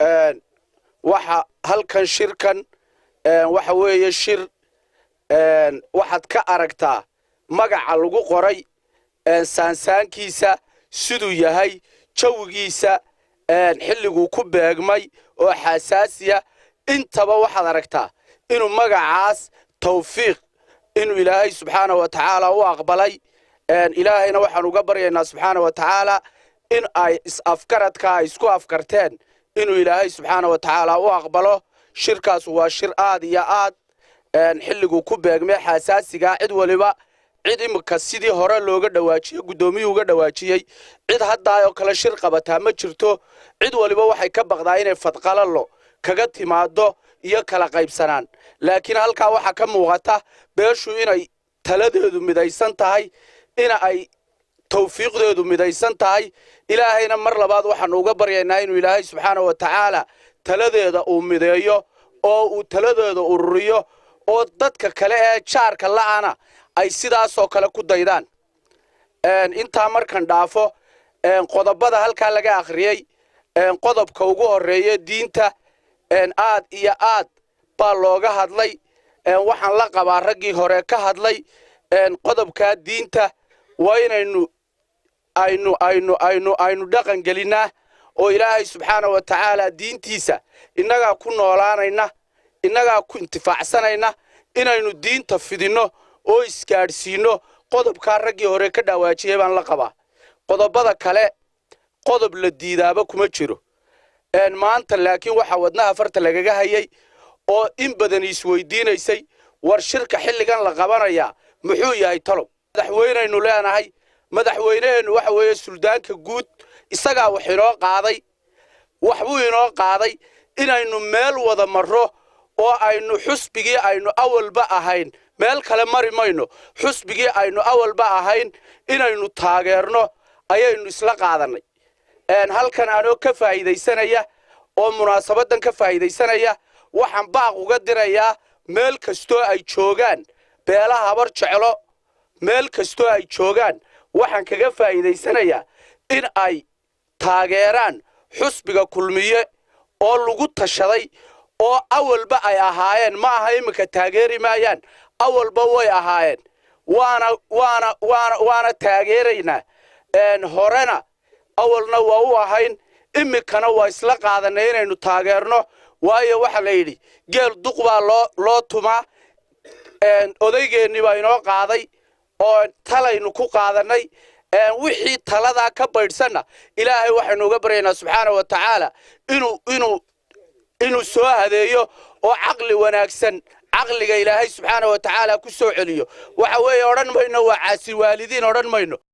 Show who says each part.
Speaker 1: Waxa halkan shirkan waxa weeye shir waxaad ka aragtaa magaca lagu qoray, saansaankiisa siduu yahay, jawigiisa, xilliguu ku beegmay oo xasaasiya. Intaba waxaad aragtaa inuu magacaas tawfiiq inuu Ilaahay subxaana wa tacaala u aqbalay. Ilaahayna waxaan uga baryaynaa subxaana wa tacaala in ay is-afgaradka ay isku afkarteen inuu Ilaahay subxaana wa tacaala u aqbalo. Shirkaas waa shir aad iyo aad xilliguu ku beegmay xasaasigaa. Cid waliba, cid imika sidii hore looga dhawaajiyey, guddoomiyuu uga dhawaajiyey, cid haddaa oo kale shir qabataa ma jirto. Cid waliba waxay ka baqdaa inay fadqalalo kaga timaado iyo kala qaybsanaan. Laakiin halkaa waxaa ka muuqata beeshu inay taladeedu midaysan tahay, in ay tawfiiqdeedu midaysan tahay. Ilaahayna mar labaad waxaanu uga baryaynaa inuu Ilaahay subxaana wa tacaala taladeeda uu mideeyo oo uu taladeeda ururiyo, oo dadka kale ee jaarka la'ana ay sidaasoo kale ku daydaan. Intaa markan dhaafo, qodobada halkaa laga akhriyey, qodobka ugu horreeya, diinta, aad iyo aad baa looga hadlay. Waxaan la qabaa raggii hore ka hadlay. Qodobkaa diinta waa inaynu aynu dhaqan gelinnaa, oo Ilaahay subxaana wa tacaala diintiisa innagaa ku noolaanayna, innagaa ku intifaacsanayna, inaynu diinta fidinno oo isgaadhsiinno. Qodobkaa raggii hore ka dhawaajiyey baan la qabaa. Qodobada kale qodob la diidaaba kuma jiro maanta. Laakiin waxaa wadnaha farta lagaga hayay oo in badan isweydiinaysay: war shirka xilligan la qabanayaa muxuu yahay talow? Madaxweynaynu leenahay. Madaxweyneheennu waxa weeye suldaanka guud. Isagaa wax inoo qaaday, waxbuu inoo qaaday inaynu meel wada marro oo aynu xusbigii aynu awalba ahayn, meel kale mari mayno, xusbigii aynu awalba ahayn inaynu taageerno ayaynu isla qaadannay. Halkan anoo ka faa'iidaysanaya oo munaasabaddan ka faa'iidaysanaya, waxaan baaq uga dirayaa meel kastoo ay joogaan beelaha Habar Jeclo. Meel kastoo ay joogaan waxaan kaga faa'iidaysanayaa in ay taageeraan xusbiga Kulmiye oo lagu tashaday oo awalba ay ahaayeen. Ma aha iminka taageeri maayaan, awalba way ahaayeen. Waana taageeraynaa. Horena awalna waa u ahayn, iminkana waa isla qaadanay inaynu taageerno. Waayo, waxaa la yidhi geel duq baa loo tumaa. Odaygeenni baa inoo qaaday oo talaynu ku qaadannay. Wixii taladaa ka baydhsanna Ilaahay waxaynu uga baryaynaa subxaana wa tacaala inuu soo hadeeyo oo caqli wanaagsan, caqliga Ilaahay subxaana wa tacaala ku soo celiyo. Waxa weeye, odhan mayno waa caasi waalidiin, odhan mayno.